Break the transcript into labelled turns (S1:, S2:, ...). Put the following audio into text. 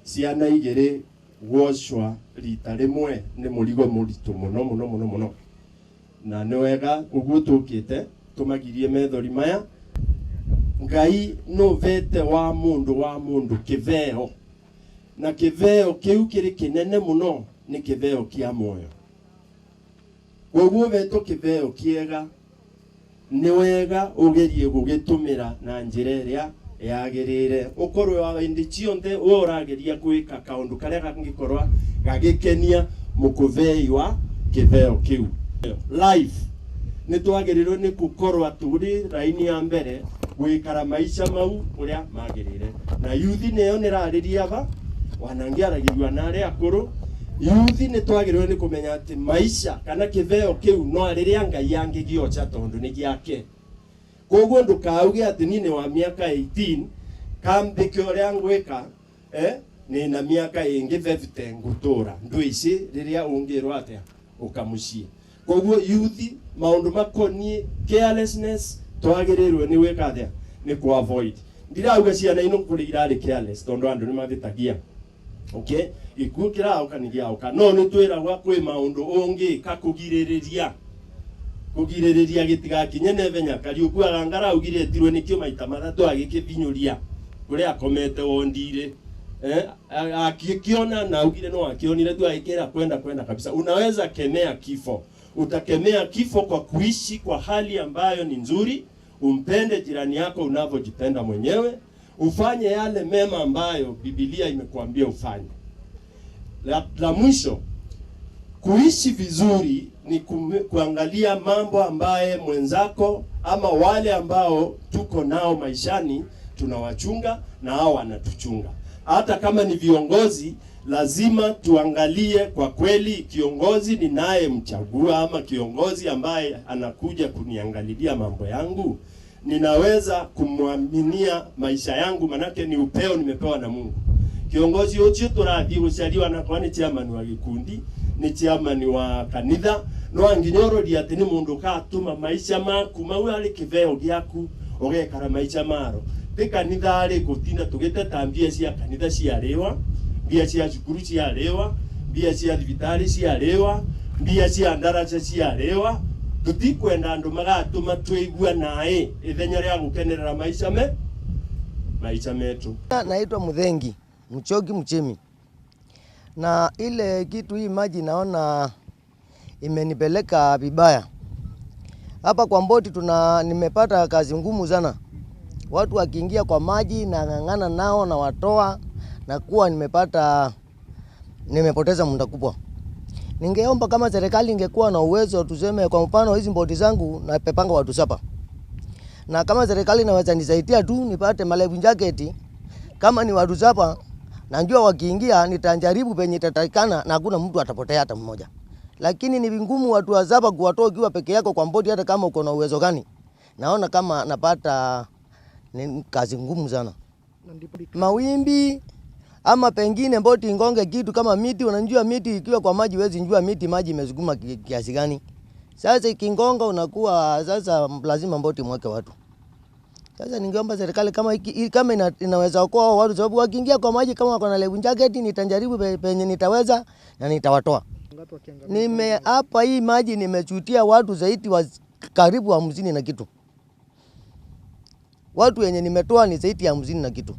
S1: Ciana igĩrĩ gwocwa rita rĩmwe nĩ mũrigo mũritũ mũno mũno mũno mũno, na nĩ wega ũguo tũkĩte tũmagirie methori maya. Ngai nũvete wa mũndũ wa mũndũ kĩveo, na kĩveo kĩu kĩrĩ kĩnene mũno nĩ kĩveo kĩa muoyo. Koguo ũvetwo kĩveo kĩega, nĩ wega ũgerie gũgĩtũmĩra na njĩra ĩrĩa yagĩrĩire. Ũkorwo wa hĩndĩ ciothe we ũrageria gwĩka kaũndũ karĩa kangĩkorwo gagĩkenia mũkũvei wa kĩveo kĩu. Life nĩ twagĩrĩirwo nĩ gũkorwo tũrĩ raini ya mbere gwĩkara maica mau ũrĩa magĩrĩire. Na yuthi nĩyo nĩrarĩria aba wanangĩaragĩria na arĩa akũrũ. Yuthi nĩ twagĩrĩirwo nĩ kũmenya atĩ maica kana kĩveo kĩu no rĩrĩa Ngai angĩgĩoca tondũ nĩ gĩake. Koguo ndũkauge atĩ niĩ nĩ wa mĩaka 18 kambĩke ũrĩa ngwĩka, nĩna mĩaka ĩngĩ 50 ngũtũra ndwĩci rĩrĩa ũngĩrwo atĩa ũkamuciĩ. Koguo yuthi maũndũ makoniĩ carelessness twagĩrĩirwo nĩ gwĩka atĩa? Nĩ ku avoid. Ndirauga ciana ino kũrĩ irarĩ careless tondũ andũ nĩ mavĩtagia. Okay, gĩkuũ kĩraũka nĩ gĩaũka, no nĩ twĩragwa kwĩ maũndũ ũngĩka kũgirĩrĩria kũgirĩrĩria gĩtigakinye naihenya. Kariũki wa Gangara augire etirwe nĩkĩo maita matatũ agĩkĩvinyũria kũrĩa akomete wondire. Akĩona na augire no akĩonire tu agĩkĩra kwenda kwenda kabisa. Unaweza kemea kifo, utakemea kifo kwa kuishi kwa hali ambayo ni nzuri, umpende jirani yako unavyojipenda mwenyewe, ufanye yale mema ambayo Biblia imekuambia ufanye. La mwisho, kuishi vizuri ni kuangalia mambo ambaye mwenzako ama wale ambao tuko nao maishani tunawachunga na hao wanatuchunga. Hata kama ni viongozi, lazima tuangalie kwa kweli kiongozi ninayemchagua ama kiongozi ambaye anakuja kuniangalilia mambo yangu, ninaweza kumwaminia maisha yangu, manake ni upeo nimepewa na Mungu. Kiongozi ucio turathie gucariwa na kwa ni chairman wa gikundi, ni chairman wa kanitha, no anginyororia ati ni mundu katuma maisha maku mau ari kiveo giaku ugekara maisha maro. Ti kanitha ari gutinda tugiteta mbia cia kanitha ciariwa, mbia cia cukuru ciariwa, mbia cia thibitari ciariwa, mbia cia ndaraca ciariwa. Tutikwenda andu magatuma twigua nae ithenya ria gukenerera maisha me maisha metu.
S2: Naitwa Muthengi Mchoki Mchemi, na ile kitu hii maji naona imenipeleka vibaya hapa kwa mboti. Nimepata kazi ngumu sana, watu wakiingia kwa maji na ng'ang'ana nao na watoa, na kuwa nimepoteza muda kubwa. Ningeomba kama serikali ingekuwa na uwezo, tuseme kwa mfano hizi mboti zangu napepanga watu 7, na kama serikali inaweza nisaidia tu nipate malevu jacket kama ni watu 7, najua wakiingia nitajaribu penye itatakikana na hakuna mtu atapotea hata mmoja. Lakini ni vigumu watu wa 7 kuwatoa ukiwa peke yako kwa mboti, hata kama uko na uwezo gani. Naona kama napata ni kazi ngumu sana. Mawimbi ama pengine mboti ingonge kitu kama miti. Unajua miti ikiwa kwa maji huwezi jua miti maji imesukuma kiasi gani. Sasa ikingonga unakuwa sasa lazima mboti mweke watu. Sasa ningeomba serikali kama kama inaweza okoa watu, sababu wakiingia kwa maji kama wako na life jacket nitajaribu penye nitaweza na nitawatoa. Nime hapa hii maji nimechutia watu zaidi wa karibu 50 na kitu. Watu wenye nimetoa ni zaidi ya 50 na kitu.